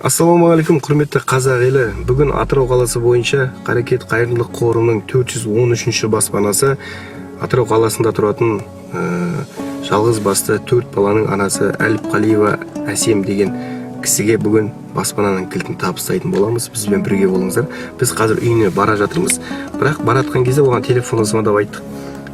Ассалаумағалейкум, құрметті қазақ елі! Бүгін Атырау қаласы бойынша Қарекет қайырымдылық қорының 413 баспанасы, Атырау қаласында тұратын жалғыз басты төрт баланың анасы Әліпқалиева Әсем деген кісіге бүгін баспананың кілтін табыстайтын боламыз. Бізбен бірге болыңыздар. Біз қазір үйіне бара жатырмыз, бірақ баратқан кезде оған телефонға звондап айттық: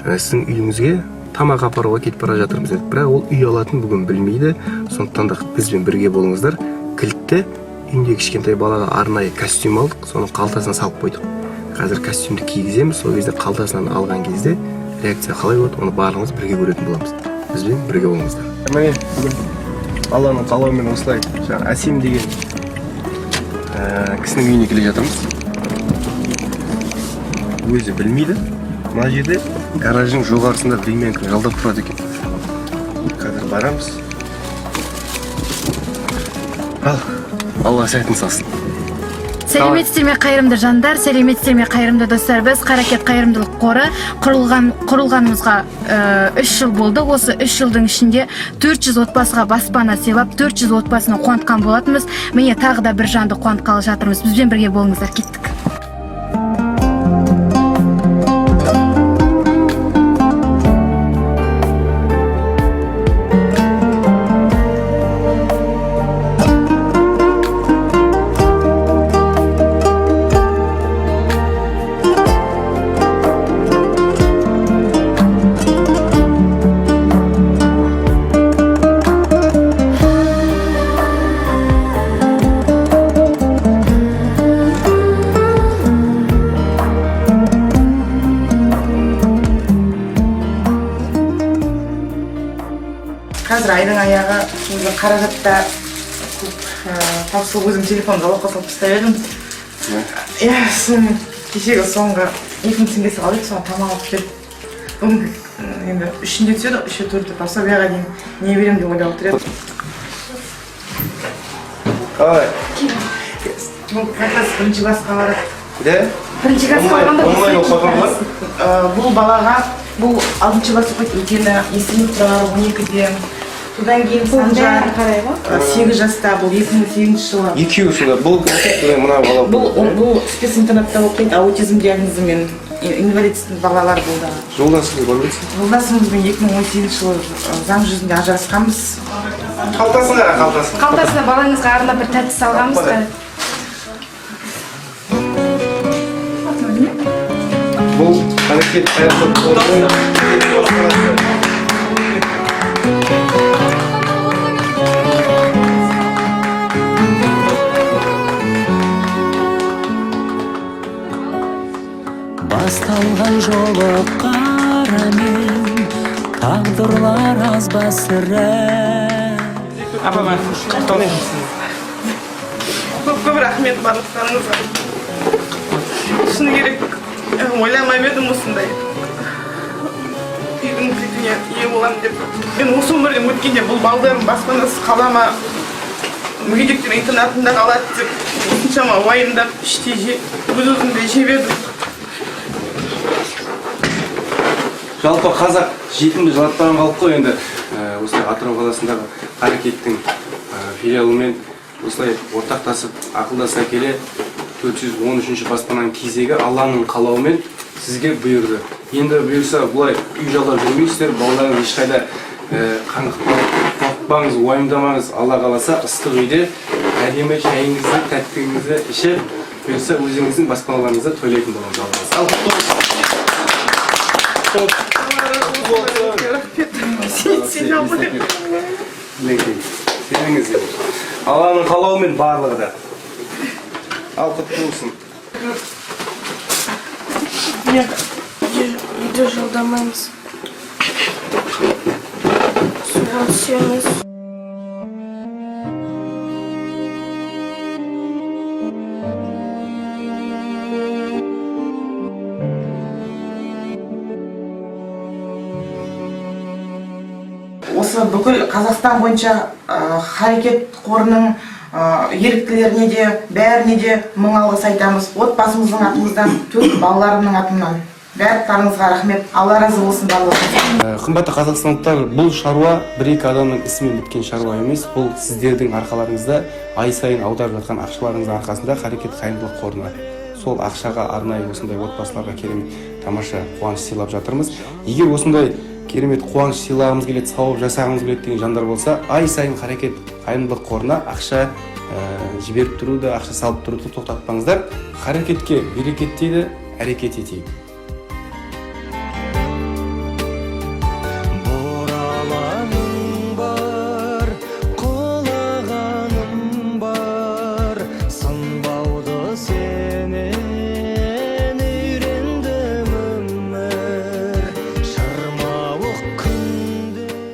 Сіздің үйіңізге тамақ апаруға кетіп бара жатырмыз», — дедік. Бірақ ол үй алатынын бүгін білмейді, сондықтан да бізбен бірге болыңыздар. Кілтті үйінде кішкентай балаға арнайы костюм алдық, соның қалтасына салып қойдық. Қазір костюмді кигіземіз, сол кезде қалтасынан алған кезде реакция қалай болады, оны барлығымыз бірге көретін боламыз. Бізбен бірге болыңыздар. Міне, бүгін Алланың қалауымен осылай жаңағы Әсем деген кісінің үйіне келе жатырмыз. Өзі білмейді, мына жерде гараждың жоғарысында времянка жалдап тұрады екен. Қазір барамыз. Ал Алла сәтін салсын. Сәлеметсіздер ме, қайырымды жандар, сәлеметсіздер ме, қайырымды достар! Біз, Қарекет қайырымдылық қоры, құрылғанымызға 3 жыл болды. Осы 3 жылдың ішінде 400 отбасыға баспана сыйлап, 400 отбасыны қуантқан болатынбыз. Міне, тағы да бір жанды қуантқалы жатырмыз. Бізбен бірге болыңыздар, кеттік! Қазір айдың аяғы, өзі қаражат та көп таусылып, өзім телефонды залогқа салып тастап едім. Иә, сонымен кешегі соңғы 2000 теңгесі қалды еді, соған тамақ алып келіп, бүгін енді үшінде түседі, үші, төрті, пособияға дейін не беремін деп ойлап отыр едім. Қалай? Бұл как раз бірінші классқа барады. Да. Бірінші классқа барғанда Онлайн оқыған бар. Бұл балаға, бұл алтыншы класс оқиды, үлкені Есімов Тұрар 12-де, содан кейін Санжар қарай ғой. 8 жаста, бұл 2008 жылы. Екеуі сонда бұл оқиды, мына бала? Бұл специнтернатта оқиды, аутизм диагнозымен, инвалид балалар болды. Жолдасыңыз бар ма? Жолдасымызбен 2018 жылы заң жүзінде ажырасқанбыз. Қалтасын қара, қалтасын. Қалтасына балаңызға арнап бір тәтті салғанбыз. Бұл Қарекет қайырымдылық қорының баспанасы. Басталған жолы қарамен, тағдырлар аз ба сірә? Көп көп рахмет барлықтарыңызға. Шыны керек, ойламап едім осындай үйдің кілтіне ие боламын деп. Мен осы өмірден өткенде бұл балдарым баспанасыз қала ма, мүгедектер интернатында қалады деп осыншама уайымдап, іштей өз өзімді жеп едім. Жалпы, қазақ жетімді жылатпаған халық қой. Енді осылай Атырау қаласындағы Қарекеттің филиалымен осылай ортақтасып, ақылдаса келе, 413 баспананың кезегі Алланың қалауымен сізге бұйырды. Енді бұйырса, бұлай үй жалдап жүрмейсіздер, балаларыңыз ешқайда қорықпаңыз, уайымдамаңыз. Алла қаласа, ыстық үйде әдемі шайыңызды, тәттіңізді ішіп, бұйырса, өзіңіздің баспаналарыңызда тойлайтын боламыз, Алла қаласа. Ал, құтты болсын! Рахмет, сене алмаймын. Мінекей, сеніңіз, Алланың қалауымен барлығы да. Ал, құтты болсын! Үйді жалдамаймыз. Суға түсеміз. Осы бүкіл Қазақстан бойынша Харекет қорының еріктілеріне де, бәріне де мың алғыс айтамыз отбасымыздың атымыздан, төрт балаларымның атынан. Барлықтарыңызға рахмет, Алла разы болсын барлығыңызға. Қымбатты қазақстандықтар, бұл шаруа бір екі адамның ісімен біткен шаруа емес. Бұл сіздердің арқаларыңызда, ай сайын аударып жатқан ақшаларыңыздың арқасында Қарекет қайырымдылық қорына, сол ақшаға арнайы осындай отбасыларға керемет, тамаша қуаныш сыйлап жатырмыз. Егер осындай керемет қуаныш сыйлағымыз келеді, сауап жасағымыз келеді деген жандар болса, ай сайын Қарекет қайырымдылық қорына ақша жіберіп тұруды, ақша салып тұруды тоқтатпаңыздар. Қарекетке берекет дейді, әрекет етейік.